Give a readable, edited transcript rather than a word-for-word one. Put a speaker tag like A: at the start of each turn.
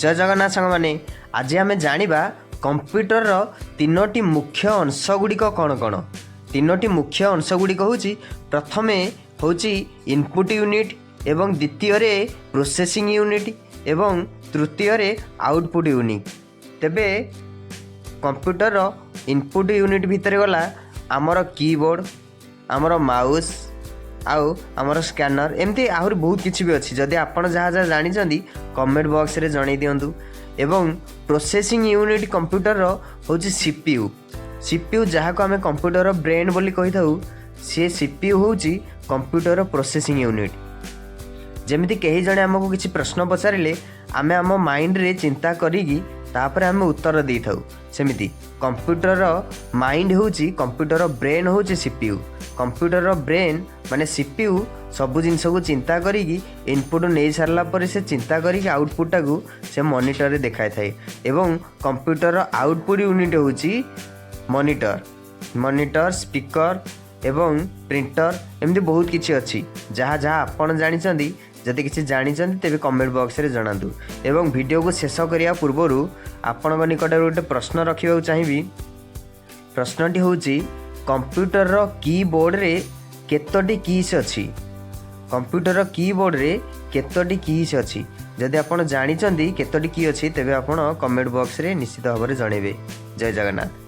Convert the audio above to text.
A: ଜୟ ଜଗନ୍ନାଥ ସାଙ୍ଗମାନେ। ଆଜି ଆମେ ଜାଣିବା କମ୍ପ୍ୟୁଟରର ତିନୋଟି ମୁଖ୍ୟ ଅଂଶ ଗୁଡ଼ିକ କ'ଣ କ'ଣ। ତିନୋଟି ମୁଖ୍ୟ ଅଂଶ ଗୁଡ଼ିକ ହେଉଛି, ପ୍ରଥମେ ହେଉଛି ଇନପୁଟ୍ ୟୁନିଟ୍ ଏବଂ ଦ୍ୱିତୀୟରେ ପ୍ରୋସେସିଂ ୟୁନିଟ୍ ଏବଂ ତୃତୀୟରେ ଆଉଟପୁଟ୍ ୟୁନିଟ୍। ତେବେ କମ୍ପ୍ୟୁଟରର ଇନପୁଟ୍ ୟୁନିଟ୍ ଭିତରେ ଗଲା ଆମର କିବୋର୍ଡ଼, ଆମର ମାଉସ୍ ଆଉ ଆମର ସ୍କାନର। ଏମିତି ଆହୁରି ବହୁତ କିଛି ବି ଅଛି। ଯଦି ଆପଣ ଯାହା ଯାହା ଜାଣିଛନ୍ତି, କମେଣ୍ଟ ବକ୍ସରେ ଜଣାଇ ଦିଅନ୍ତୁ। ଏବଂ ପ୍ରୋସେସିଂ ୟୁନିଟ୍ କମ୍ପ୍ୟୁଟରର ହେଉଛି ସିପିୟୁ। ସିପିୟୁ, ଯାହାକୁ ଆମେ କମ୍ପ୍ୟୁଟରର ବ୍ରେନ୍ ବୋଲି କହିଥାଉ, ସିଏ ସିପିୟୁ ହେଉଛି କମ୍ପ୍ୟୁଟରର ପ୍ରୋସେସିଂ ୟୁନିଟ୍। ଯେମିତି କେହି ଜଣେ ଆମକୁ କିଛି ପ୍ରଶ୍ନ ପଚାରିଲେ ଆମେ ଆମ ମାଇଣ୍ଡରେ ଚିନ୍ତା କରିକି ତାପରେ ଆମେ ଉତ୍ତର ଦେଇଥାଉ, ସେମିତି କମ୍ପ୍ୟୁଟରର ମାଇଣ୍ଡ ହେଉଛି, କମ୍ପ୍ୟୁଟରର ବ୍ରେନ୍ ହେଉଛି ସିପିୟୁ। କମ୍ପ୍ୟୁଟରର ବ୍ରେନ୍ ମାନେ ସିପିୟୁ ସବୁ ଜିନିଷକୁ ଚିନ୍ତା କରିକି, ଇନପୁଟ୍ ନେଇ ସାରିଲା ପରେ ସେ ଚିନ୍ତା କରିକି ଆଉଟପୁଟ୍ଟାକୁ ସେ ମନିଟରରେ ଦେଖାଇଥାଏ। ଏବଂ କମ୍ପ୍ୟୁଟରର ଆଉଟପୁଟ୍ ୟୁନିଟ୍ ହେଉଛି ମନିଟର, ମନିଟର, ସ୍ପିକର ଏବଂ ପ୍ରିଣ୍ଟର। ଏମିତି ବହୁତ କିଛି ଅଛି। ଯାହା ଯାହା ଆପଣ ଜାଣିଛନ୍ତି, ଯଦି କିଛି ଜାଣିଛନ୍ତି, ତେବେ କମେଣ୍ଟ ବକ୍ସରେ ଜଣାନ୍ତୁ। ଏବଂ ଭିଡ଼ିଓକୁ ଶେଷ କରିବା ପୂର୍ବରୁ ଆପଣଙ୍କ ନିକଟରେ ଗୋଟେ ପ୍ରଶ୍ନ ରଖିବାକୁ ଚାହିଁବି। ପ୍ରଶ୍ନଟି ହେଉଛି, କମ୍ପ୍ୟୁଟରର କିବୋର୍ଡ଼ରେ କେତୋଟି କିସ୍ ଅଛି? କମ୍ପ୍ୟୁଟରର କିବୋର୍ଡ଼ରେ କେତୋଟି କିସ୍ ଅଛି? ଯଦି ଆପଣ ଜାଣିଛନ୍ତି କେତୋଟି କି ଅଛି, ତେବେ ଆପଣ କମେଣ୍ଟ ବକ୍ସରେ ନିଶ୍ଚିତ ଭାବରେ ଜଣାଇବେ। ଜୟ ଜଗନ୍ନାଥ।